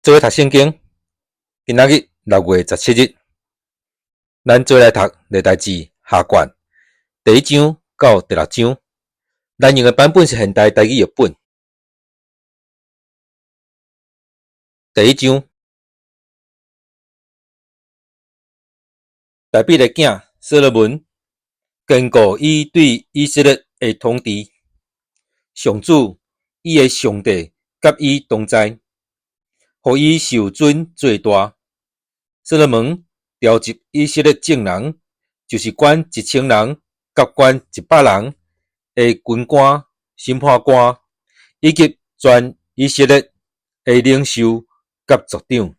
做伙讀聖經，今仔日6月17日，咱做伙來讀歷代志下卷第一章到第六章。咱用的版本是現代台語譯本。第一章，大衛的囝所羅門堅固伊對以色列的統治，上主伊的上帝佮伊同在，予伊受尊做大。所羅門召集以色列眾人，就是管一千人佮管一百人的軍官、審判官，以及全以色列的領袖佮族長，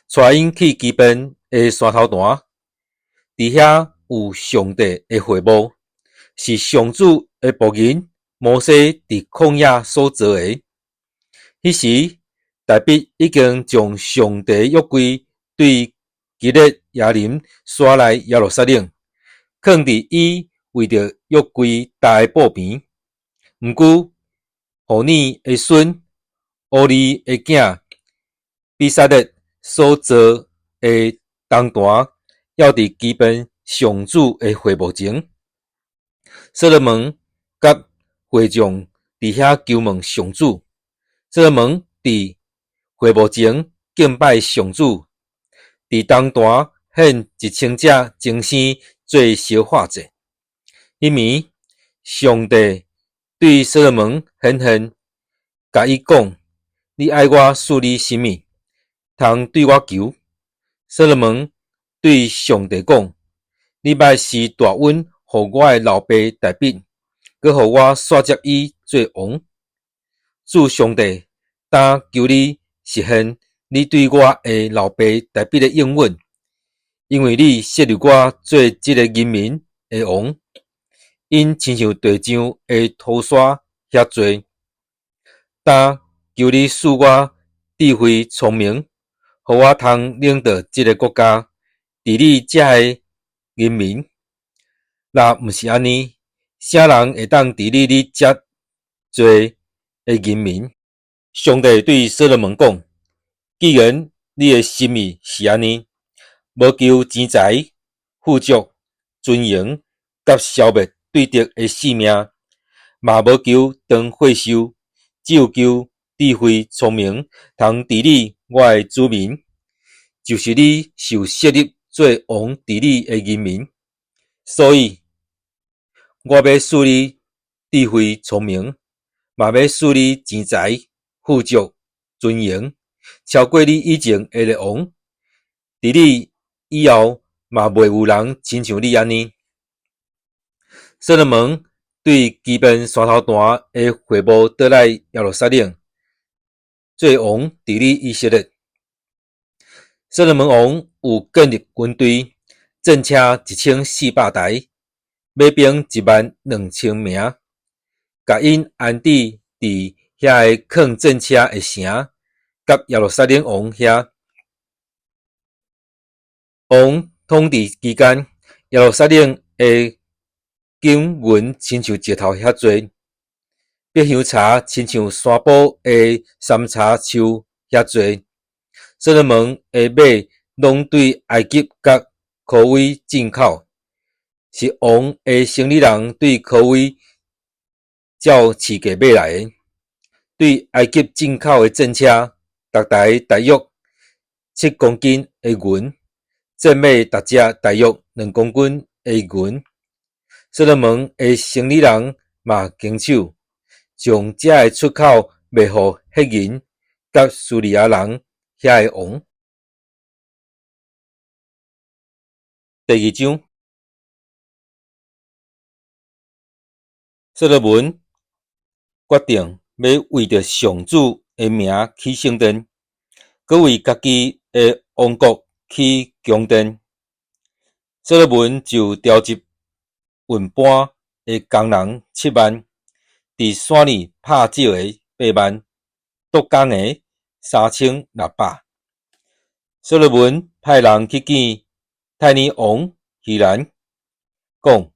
帶𪜶去基遍的山頭壇，佇遐有上帝的會幕，是上主的僕人摩西佇曠野所造的。彼時，大衛已經將上帝約櫃對基列耶琳徙來耶路撒冷，囥佇伊為著約櫃搭的布棚。毋過，戶珥的孫烏利的囝比撒列所造的銅壇，猶佇基遍上主的會幕前。所羅門佮會眾佇遐求問上主。所羅門佇會幕前敬拜上主，佇銅壇獻一千隻精牲做燒化祭。彼暝，上帝對所羅門顯現，共伊講：你愛我賜你啥物，通對我求？所羅門對上帝講：你捌施大恩予我的老爸大衛，閣予我紲接伊做王。主上帝，當求你實現你對我的老爸大衛的應允，因為你設立我做這个人民的王，𪜶親像地上的塗沙遐濟。當求你賜我智慧聰明，予我通領導這个國家，治理這个人民。若毋是按呢，啥人會當治理你遮濟的人民？上帝對所羅門講：既然你的心意是按呢，無求錢財、富足、尊榮佮消滅對敵的性命，嘛無求長歲壽，只有求智慧聰明，通治理我的子民，就是你受設立做王治理的人民。所以，我欲賜你智慧聰明，嘛欲賜你錢財、富足、尊榮，超過你以前的列王。佇你以後，嘛袂有人親像你按呢。所羅門對基遍山頭壇的會幕倒來耶路撒冷，做王治理以色列。所羅門王有建立軍隊，戰車1400台，馬兵1萬2千名，共𪜶安置佇遐个囥戰車的城，佮耶路撒冷王遐。王統治期間，耶路撒冷的金銀親像石頭遐濟，白香柴親像山埔的山茶樹遐濟。所羅門的馬攏對埃及佮柯威進口，是王的生理人對柯威照市價買來的。對埃及進口的戰車，逐台大約7公斤的銀，戰馬逐隻大約2公斤的銀。所羅門的生理人嘛經手，將這个出口賣予赫人佮敘利亞人遐个王。第二章，所羅門決定欲為著上主的名起聖殿，閣為家己的王國起宮殿。所羅門就召集運搬的工人7萬，佇山裡拍石的8萬，督工的3600。所羅門派人去見泰爾王希蘭，講：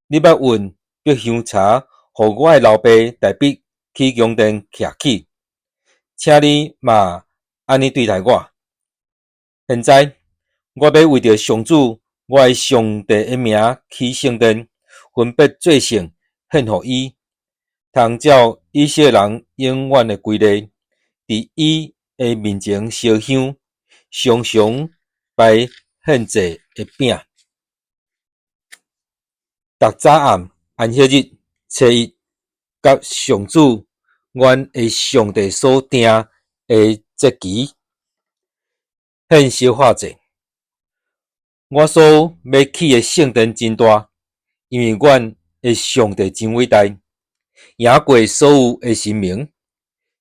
你欲運白香柴，予我的老爸大衛起宮殿徛起，請你嘛按呢對待我。現在我欲為著上主我的上帝的名起聖殿，分別做聖，獻予伊，通照以色列人永遠的規例，佇伊的面前燒香，常常擺獻祭的餅。逐早暗安息日、初一，佮上主阮的上帝所定的節期，獻燒化祭。我所欲起的聖殿真大，因為阮的上帝真偉大，贏過所有的神明。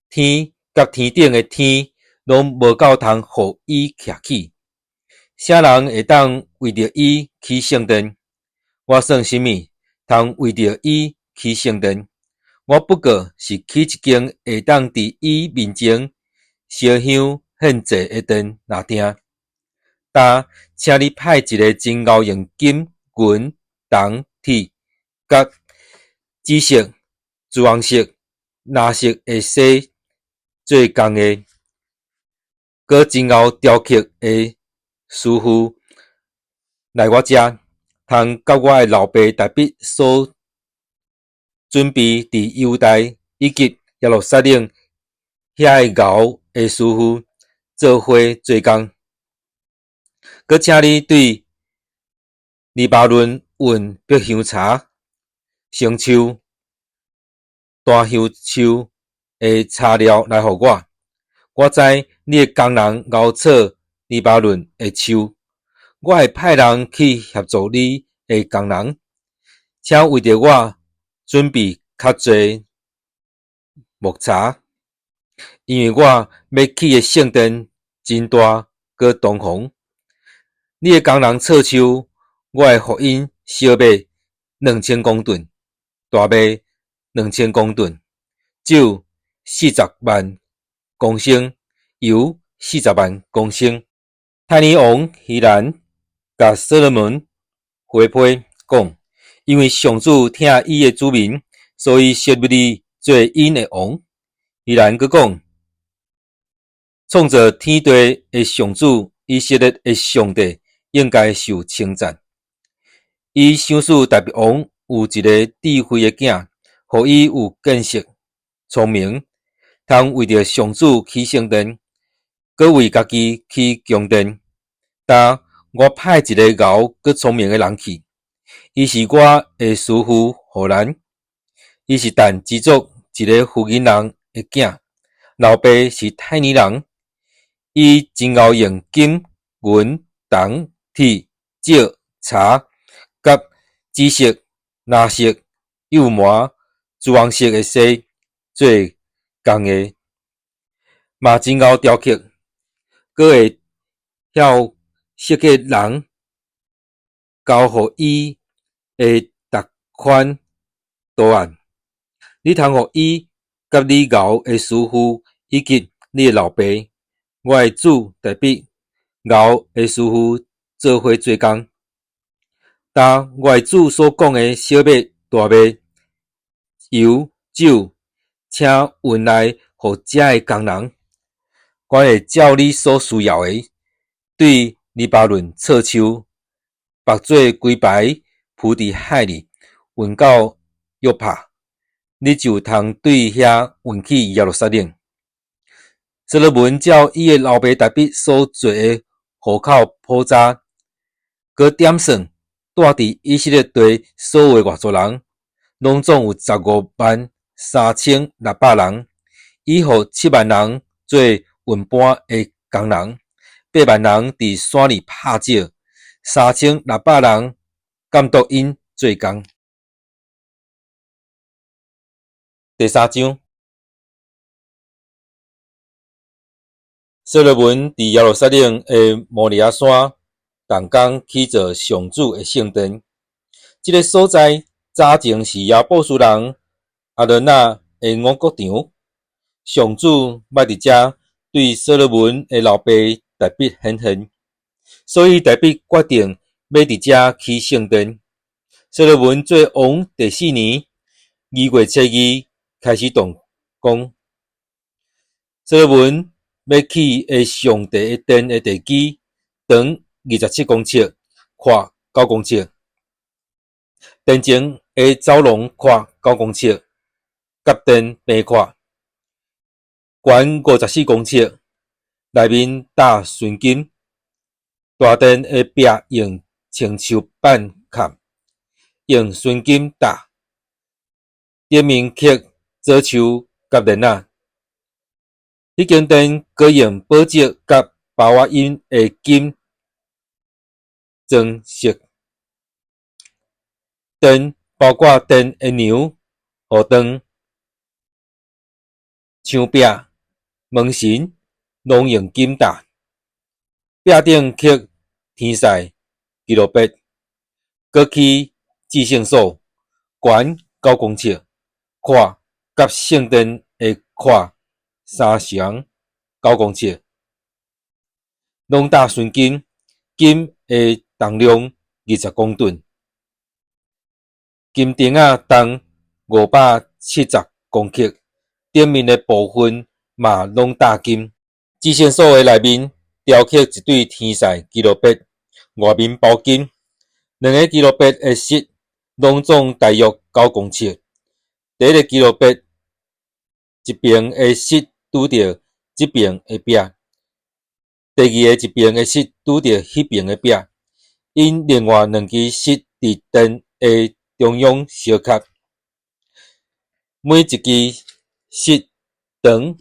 天佮天頂的天，攏無夠通予伊徛起。啥人會當為著伊起聖殿？我算啥物，通為著伊起聖殿？我不過是起一間會當佇伊面前燒香獻祭的殿爾定。今請你派一个真𠢕用金、銀、銅、鐵，佮紫色、朱紅色、藍色的紗做工的，閣真𠢕雕刻的師傅來我遮，通佮我的老爸大衛所準備佇猶大以及耶路撒冷遐个𠢕的師傅做伙做工。閣請你對黎巴嫩運柏香柴、松樹、檀香樹的柴料來予我。我知你的工人𠢕採黎巴嫩的樹，我會派人去協助你的工人，請為著我準備較濟木柴，因為我欲起的聖殿真大，閣堂皇。你的工人採樹，我會予𪜶小麥2000公噸，大麥2000公噸，酒40萬公升，油40萬公升。泰爾王希蘭共所羅門回批講，因為上主疼伊的子民，所以設立你做𪜶的王。希蘭閣講，創造天地的上主，以色列的上帝，應該受稱讚。伊賞賜大衛王有一个智慧的囝，予伊有見識、聰明，通為著上主起聖殿，閣為家己起宮殿。今我派一个𠢕閣聰明的人去，伊是我的師傅戶蘭，伊是但支族一个婦人的囝，老爸是泰爾人。伊真𠢕用金、銀、銅、鐵、石、柴，佮紫色、藍色、幼麻、朱紅色的紗做工的，嘛真𠢕雕刻，閣會曉設計人交予伊的逐款圖案。你通予伊佮你𠢕的師傅以及你的老爸，我的主大衛𠢕的師傅做伙做工。今我的主所講的小麥、大麥、油、酒，請運來予遮的工人。我會照你所需要的，對黎巴嫩採樹，縛做規排浮佇海裡，運到約帕，你就通對遐運去耶路撒冷。所羅門照伊的老爸大衛所做的戶口簿查，閣點算，住佇以色列地所有的外族人，攏總有153,600人。伊予7萬人做運搬的工人，8萬人佇山裡拍石，3600人監督𪜶做工。第三章，所羅門佇耶路撒冷的摩利亞山動工起造上主的聖殿。這个所在早前是耶布斯人亞倫納的五穀場。上主捌佇遮對所羅門的老爸大衛顯現，所以大衛決定欲佇遮起聖殿。所羅門做王第四年，2月初二開始動工。所羅門欲起的上帝的殿的地基，長27公尺，闊九公尺。殿前的走廊闊九公尺，佮殿平闊，懸54公尺，內面罩純金。大殿的壁用青樹板崁，用純金罩，頂面刻棗樹佮蓮仔。彼間殿閣用寶石佮巴瓦因的金裝飾。殿包括殿的梁、護欄、牆壁、門神，攏用金罩。壁頂刻天使、基路伯，閣起至聖所，懸九公尺，闊佮聖殿的闊相同九公尺，攏罩純金，金的重量20公噸，金釘仔重570公克，頂面的部分嘛攏罩金。至聖所的內面雕刻一對天使基路伯，外面包金，兩个基路伯的膝攏總大約九公尺。第一个基路伯一爿的膝拄著這爿的壁，第二个一爿的膝拄著彼爿的壁。𪜶另外兩支膝佇殿的中央相合。每一支膝長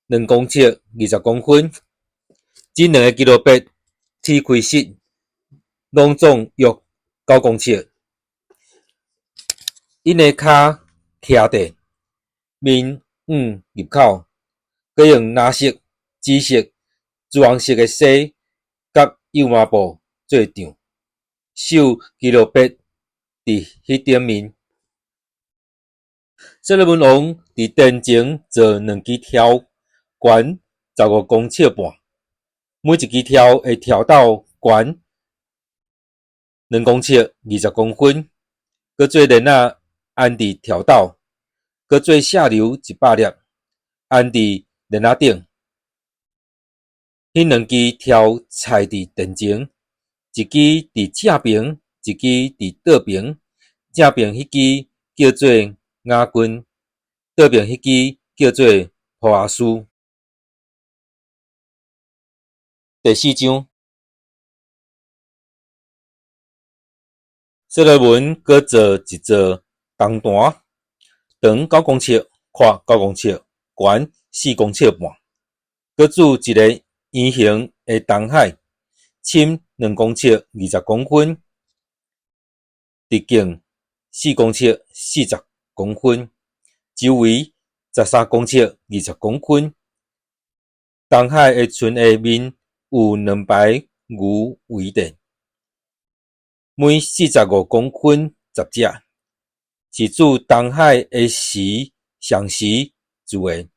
2公尺20公分。這兩个基路伯踢開膝，攏總約九公尺。𪜶的跤徛著，面向入口，閣用藍色、紫色、朱紅色的紗佮幼麻布做帳，繡基路伯佇彼頂面。所羅門王佇殿前做兩支柱，懸15公尺半，每一支柱的柱斗懸2公尺20公分，閣做鏈仔安佇柱斗，閣做石榴100粒，安佇鏈仔頂。彼兩支柱插佇殿前，一支佇正爿，一支佇倒爿。正爿彼支叫做雅斤，倒爿彼支叫做波阿斯。第四章，所羅門閣造一座銅壇，長九公尺，闊九公尺，懸4公尺半。閣鑄一个圓形的銅海，深2公尺20公分，直徑4公尺40公分，周圍13公尺20公分。銅海的船下面有兩排牛圍墊，每45公分10隻，是鑄銅海的時上時鑄的。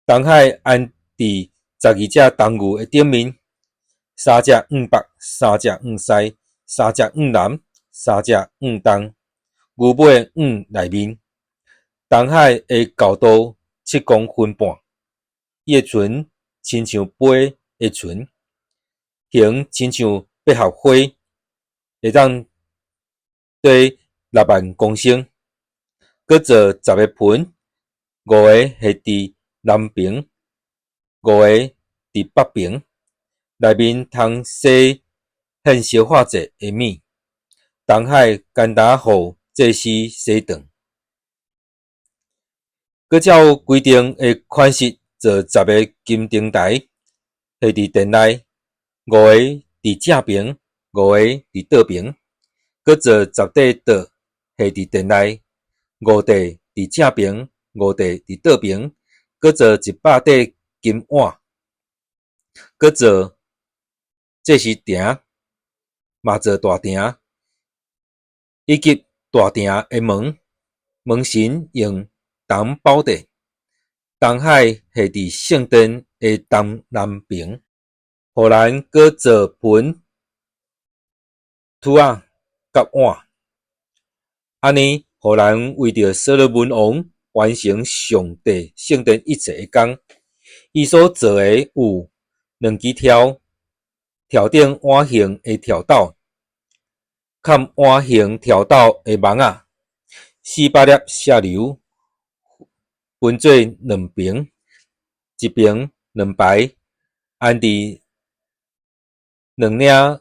銅海安佇12隻銅牛的頂面，三隻向北，三隻向西，三隻向南，三隻向東，牛尾向內面。銅海的厚度7公分半，伊的唇親像杯的唇，形親像百合花，會當載6萬公升。閣做10个盆，五个下佇南爿，五个佇北爿，內面通洗獻燒化祭的物。銅海干焦予祭司洗頓。閣照規定的款式做10个金燈台，下佇殿內，五个佇正爿，五个佇倒爿。閣做10塊桌，下佇殿內，五塊佇正爿，五塊佇倒爿。閣做100塊金碗，閣做祭司埕，嘛做大埕，以及大埕的門，門神用銅包著。銅海下佇聖殿的東南爿。予人閣做盆、櫥仔佮碗，按呢，予人為著所羅門王完成上帝聖殿一切的工。伊所做的有兩支柱，柱頂碗形的柱斗，崁碗形柱斗的網仔，400粒石榴，分做兩爿，一爿兩排，安佇兩領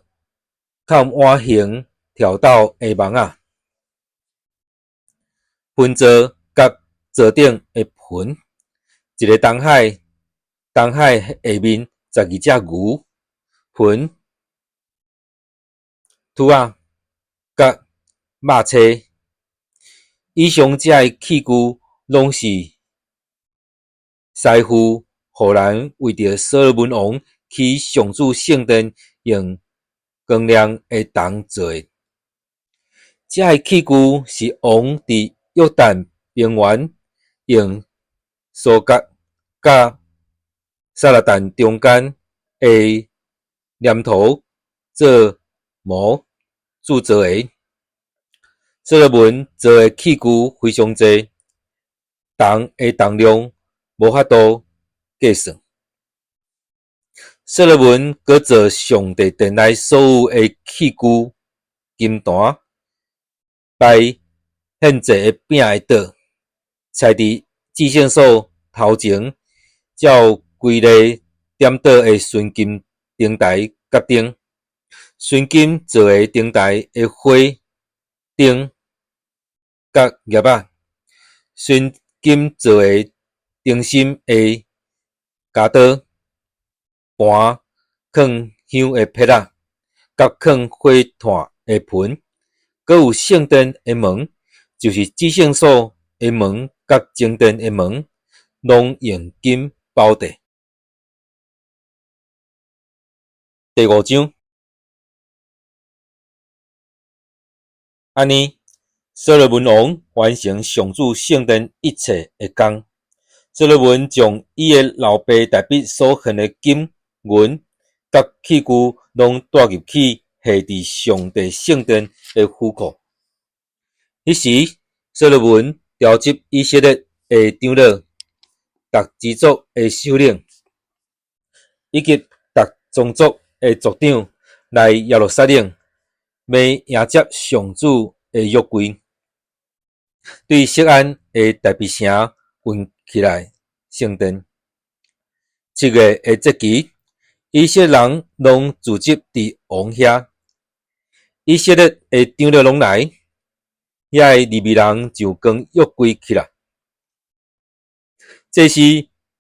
崁碗形柱斗的網仔，盆座佮座頂的盆，一个銅海，銅海下面12隻牛，盆、砥仔佮肉叉。以上這个器具攏是師傅予人為著所羅門王起上主聖殿用光亮的銅做的。這个器具是王佇約旦平原用疏割佮撒勒但中間的黏土做模鑄造的。所羅門做的器具非常濟，銅的重量無法度計算。所羅門閣做上帝殿內所有的器具、金壇、擺獻祭的餅的桌，設佇至聖所頭前，照規例點桌的純金燈臺佮燈，純金做的燈臺的火燈佮葉仔，純金做的燈芯的鉸刀、盤、囥香的撇仔，佮囥火炭的盆，閣有聖殿的門，就是至聖所的門佮正殿的門，攏用金包硩。第五章，按呢，所羅門王完成上主聖殿一切的工。所羅門將伊的老爸大衛所獻的金銀佮器具，攏帶入去下佇上帝聖殿的府庫。彼時，所羅門召集以色列的長老、逐支族的首領，以及逐宗族的族長來耶路撒冷，欲迎接上主的約櫃，對錫安的大衛城運起來聖殿。7月的節期，以色列人攏聚集佇王遐，以色列的長老攏來，遐个利未人就扛約櫃起來。祭司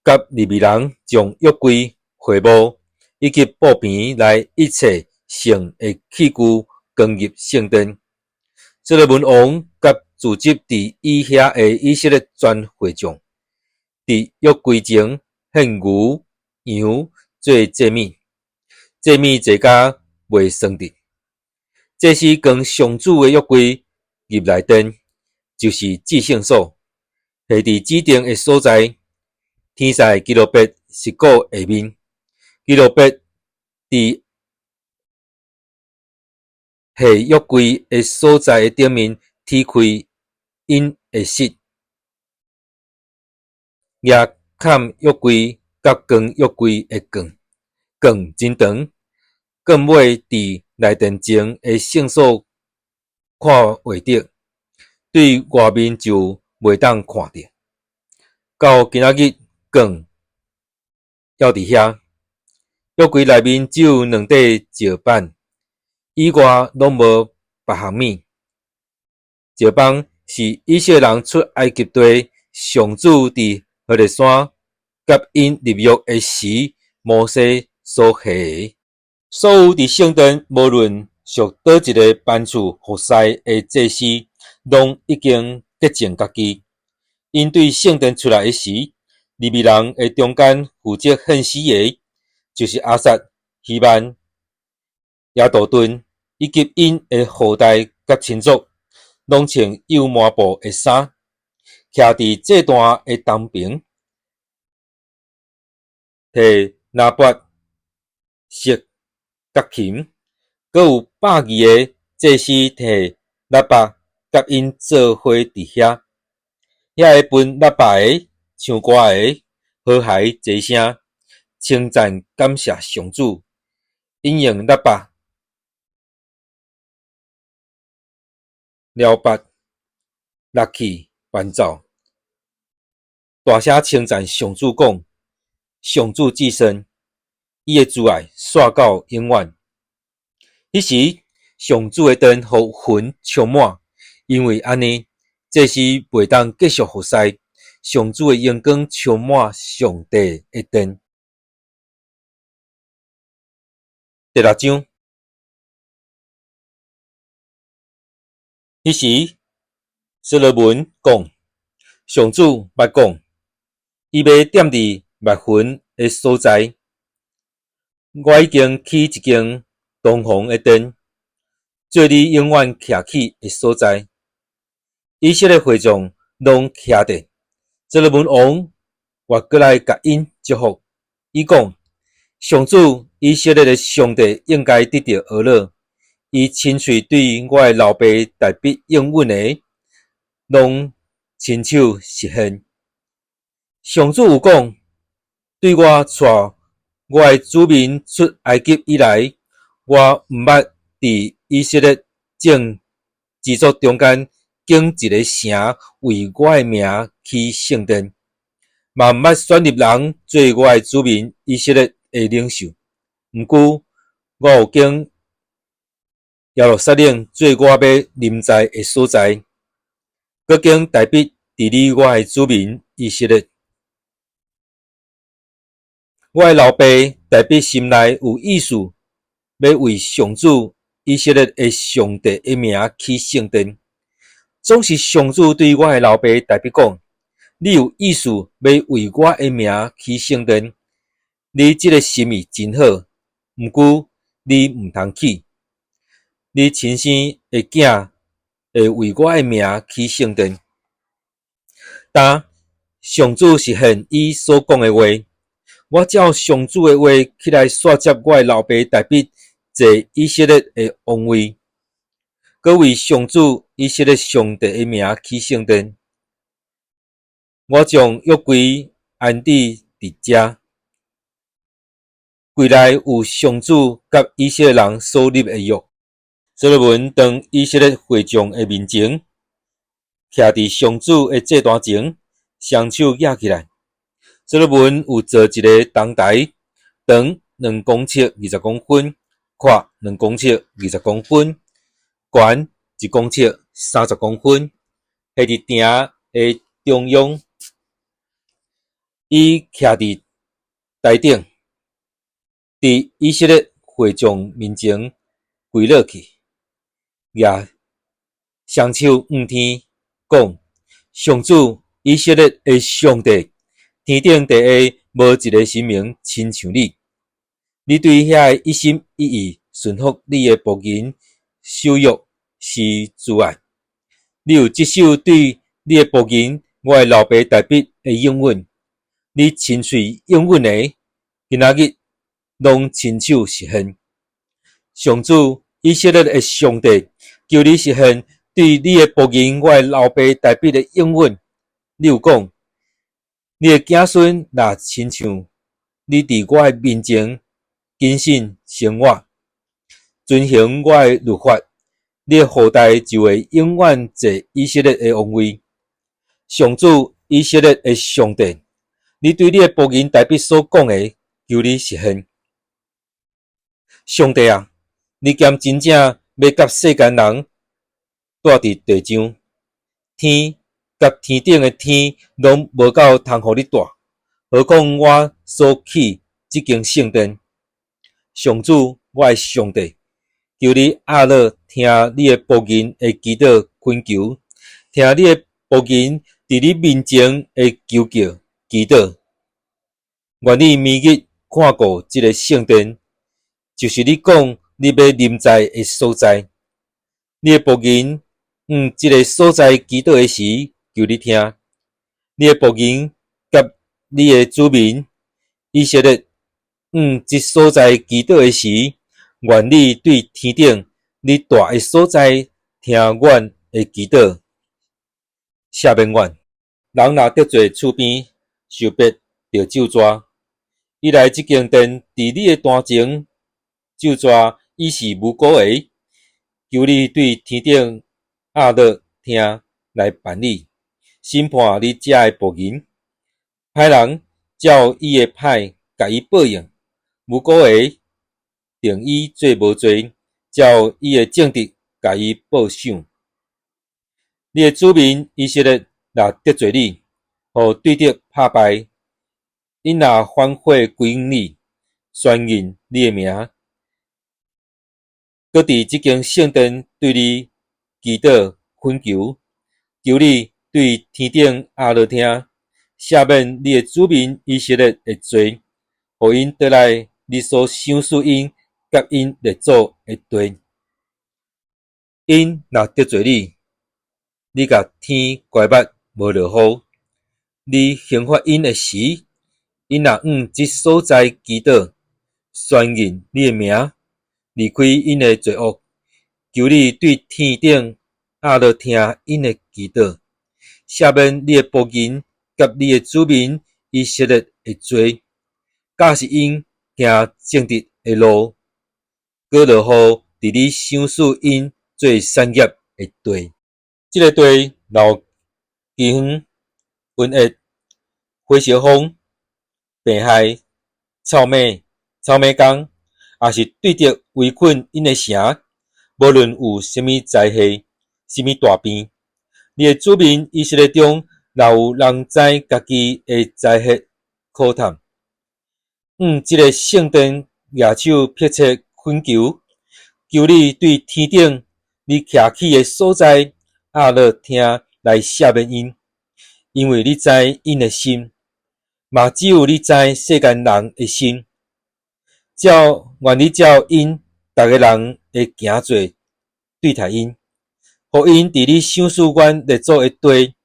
佮利未人將約櫃、會幕以及布棚內一切聖的器具扛入聖殿。所羅門王佮聚集佇伊遐的以色列全會眾，佇約櫃前獻牛羊做祭物，祭物祭甲袂算得。祭司扛上主的約櫃入內殿，就是至聖所，下佇指定的所在。天使基路伯是顧下面，基路伯佇下約櫃的所在的頂面踢開𪜶的膝，舉崁約櫃佮扛約櫃的棍，棍真長，棍尾佇內殿前的聖所看袂著，對外面就袂當看著。到今仔日，棍猶佇遐。約櫃內面只有兩塊石板，以外攏無別項物。石板是以色列人出埃及地，上主佇何烈山佮𪜶立約的時，摩西所下的。所有佇聖殿，無論屬佗一个班次服侍的祭司，攏已經潔淨家己。𪜶對聖殿出來的時，利未人的中間負責獻死的，就是亞薩、希曼、耶杜頓，以及𪜶的後代佮親屬，攏穿油麻布的衫，徛佇祭壇的東爿，提喇叭、瑟佮琴，閣有120个祭司提喇叭，佮𪜶做伙佇遐。遐个分喇叭的、唱歌的，和諧齊聲。稱讚感謝上主，𪜶用喇叭、鐐鈸、樂器伴奏，大聲稱讚上主講：上主至聖，伊的慈愛紲到永遠。彼時，上主的殿予雲充滿，因為按呢，祭司袂當繼續服侍，上主的榮光充滿上帝的殿。第六章，彼時，所羅門講：上主捌講，伊欲踮佇密雲的所在。我已經起一間堂皇的殿，做你永遠徛起的所在。以色列會眾攏徛著，所羅門王也閣來共𪜶祝福。伊講：上主以色列的上帝應該得著呵咾。伊親喙對我的老爸大衛應允的，攏親手實現。上主有講，對我帶我的子民出埃及以來，我毋捌佇以色列眾支族中間揀一个城為我的名起聖殿，嘛毋捌選立人做我的子民以色列的領袖。毋過，我有揀耶路撒冷做我欲臨在的所在，閣揀大衛治理我的子民以色列。我的老爸大衛心內有意思，欲為上主以色列的上帝的名起聖殿。總是上主對我的老爸大衛講：你有意思欲為我的名起聖殿，你這个心意真好，毋過你毋通起。你親生的囝會為我的名起聖殿。但上主實現伊所講的話，我照上主的話起來紲接我的老爸大衛坐以色列的王位，閣為上主以色列上帝的名起聖殿。我將約櫃安置佇遮，櫃內有上主佮以色列人所立的約。所羅門當以色列會眾的面前，徛佇上主的祭壇前，雙手舉起來。所羅門有做一个銅台，長2公尺20公分，闊2公尺20公分，懸1公尺30公分，彼佇埕的中央。伊徛佇台頂，佇以色列會眾面前跪落去，舉雙手向天，講：上主以色列的上帝，天頂地下無一个神明親像你。你對遐个一心一意順服你的僕人守約施慈愛。你有執守對你的僕人我的老爸大衛的應允，你親喙應允的，今仔日攏親手實現。上主以色列的上帝，求你實現對你的僕人我的老爸大衛的應允。你有講，你的子孫若親像你佇我的面前謹慎生活，遵行我的律法，你的後代就會永遠坐以色列的王位。上主以色列的上帝，你對你的僕人大衛所講的，求你實現。上帝啊，你敢真正欲佮世間人蹛佇地上？天佮天頂的天攏無夠通予你蹛，何況我所起這間聖殿？上主，我的上帝，求你阿樂聽你的僕人的祈禱懇求，聽你的僕人佇你面前的求叫祈禱。願你明日看顧這个聖殿，就是你講你欲臨在的所在。你的僕人向這个所在祈禱的時，求你聽。你的僕人佮你的子民以色列向這所在祈禱的時，願你對天頂你蹛的所在聽阮的祈禱，赦免阮。人若得罪厝邊，勢必著咒詛。伊來這間殿，佇你的壇前咒詛伊是無辜的，求你對天頂鴨落聽來辦理，審判你這的僕人，派人照伊的歹共伊報應，無辜的定伊做無罪，照伊的正直共伊報賞。你的子民以色列若得罪你，予對敵拍敗，𪜶若反悔歸向你，宣認你的名，閣佇這間聖殿對你祈禱懇求，求你對天頂鴨落聽，赦免你的子民以色列的罪，予𪜶轉來你所賞賜𪜶佮𪜶列祖的地。𪜶若得罪你，你共天關目無落雨，你刑罰𪜶的時，𪜶若向這所在祈禱，宣認你的名，離開𪜶的罪惡，求你對天頂鴨落聽𪜶的祈禱，赦免你的僕人佮你的子民以色列的罪，教示𪜶行正直的路，閣落雨佇你賞賜𪜶做產業的地。這个地若有饑荒、瘟疫、火燒風、病害、臭馬、臭馬工，抑是對敵圍困𪜶的城，無論有啥物災禍、啥物大病，你的子民以色列中，若有人知家己的災禍苦痛，向這个聖殿舉手迫切懇求，求你對天頂你徛起的所在鴨落聽來赦免𪜶，因為你知𪜶的心，嘛只有你知世間人的心。照願你照𪜶逐个人的行做對待𪜶，予𪜶佇你賞賜阮列祖的地，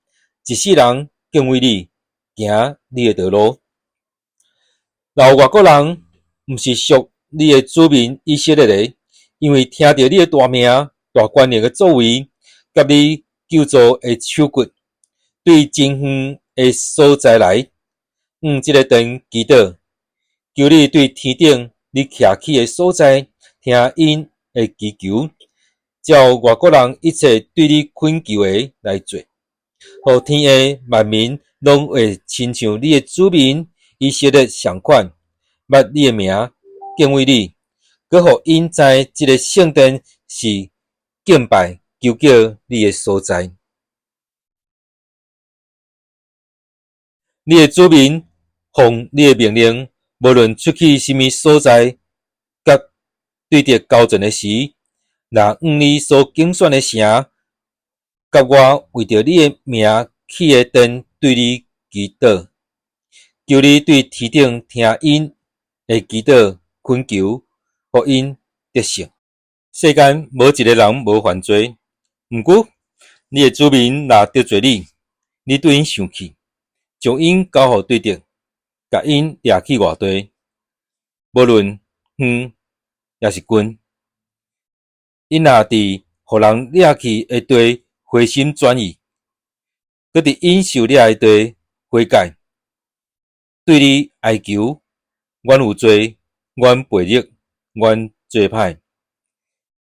一世人敬畏你，行你的道路。若有外國人，毋是屬你的子民以色列的，因為聽著你的大名、大權能的作為，佮你救助的手骨，對真遠的所在來，向這个殿祈禱，求你對天頂你徛起的所在聽𪜶的祈求，照外國人一切對你懇求的來做，予天下萬民攏會親像你的子民以色列仝款，捌你的名，敬畏你，閣予𪜶知這个聖殿是敬拜求叫你的所在。你的子民奉你的命令，無論出去啥物所在，佮對敵交戰的時，若向你所揀選的城，佮我為著你的名起的殿對你祈禱，求你對天頂聽𪜶的祈禱懇求，予𪜶得勝。世間無一个人無犯罪，毋過你的子民若得罪你，你對𪜶生氣，將𪜶交予對敵，共𪜶掠去外地，無論遠抑是近，𪜶若佇予人掠去的地回心轉意，閣佇𪜶受掠的地悔改，對你哀求，阮有罪，阮悖逆，阮做歹。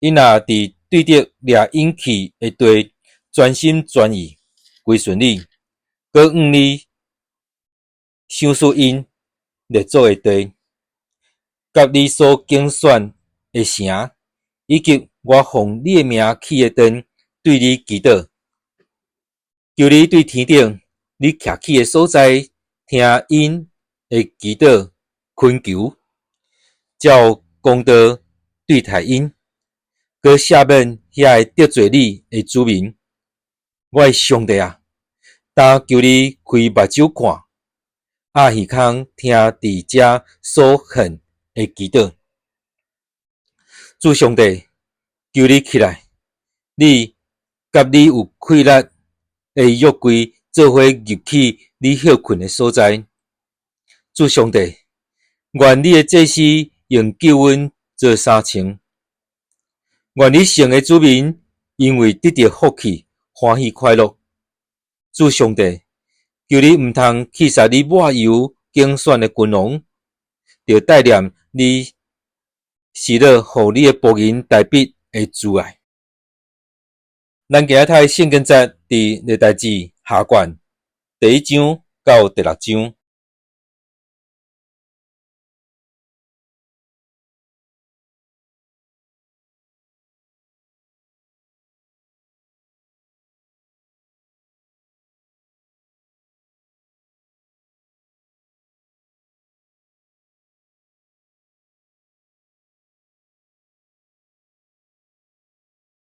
𪜶若佇對敵掠𪜶去的地全心全意歸順你，閣向你賞賜𪜶列祖的地，佮你所揀選的城，以及我奉你的名起的殿，對你祈禱，求你對天頂你徛起的所在聽𪜶的祈禱懇求，照公道對待𪜶，閣赦免遐个得罪你的子民。我的上帝啊，焦求你開目睭看，鴨耳孔聽佇遮所獻的祈禱。主上帝，求你起來，你佮你有氣力的約櫃做伙入去你歇睏的所在。主上帝，願你的祭司用救恩做衫穿，願你聖的子民因為得著福氣，歡喜快樂。主上帝，求你毋通棄殺你抹油揀選的君王，著帶念你失落予你的僕人大衛的慈愛。咱今仔讀的聖經節佇歷代志下卷第一章到第六章。